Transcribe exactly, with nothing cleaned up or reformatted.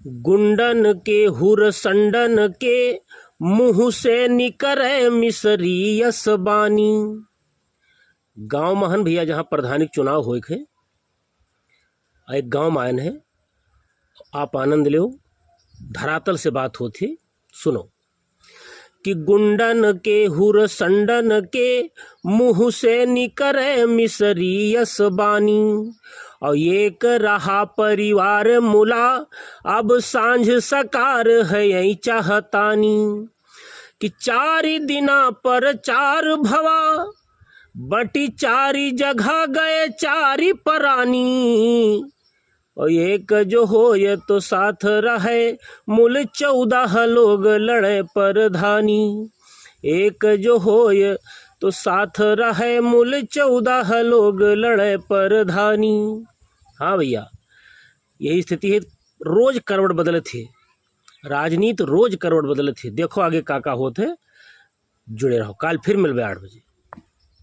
गुंडन के हुर संडन के मुँह से निकरे मिसरी यस बानी। गाँव महन भइया जहाँ प्रधानिक चुनाव होइक है, आ एक गाँव मायन है, आप आनंद लेव, धरातल से बात होत ही, सुनो। कि गुंडन के हुर संडन के मुँह से निकरे मिसरी यस बानी। और एक रहा परिवार मुला, अब सांझ सकार है यही चाहतानी। कि चारि दिना पर चार भवा, बटी चारि जगह गए चारि परानी। और एक जो होय तो साथ रहे, मुल चौदह लोग लड़े परधानी। एक जो होय तो साथ रहे, मुल चौदह लोग लड़े परधानी। हाँ भइया, यही स्थिति है, रोज करवट बदलत है, राजनीति रोज करवट बदलत है। देखो आगे का का होत है, जुड़े रहो, काल फिर मिलबे आठ बजे।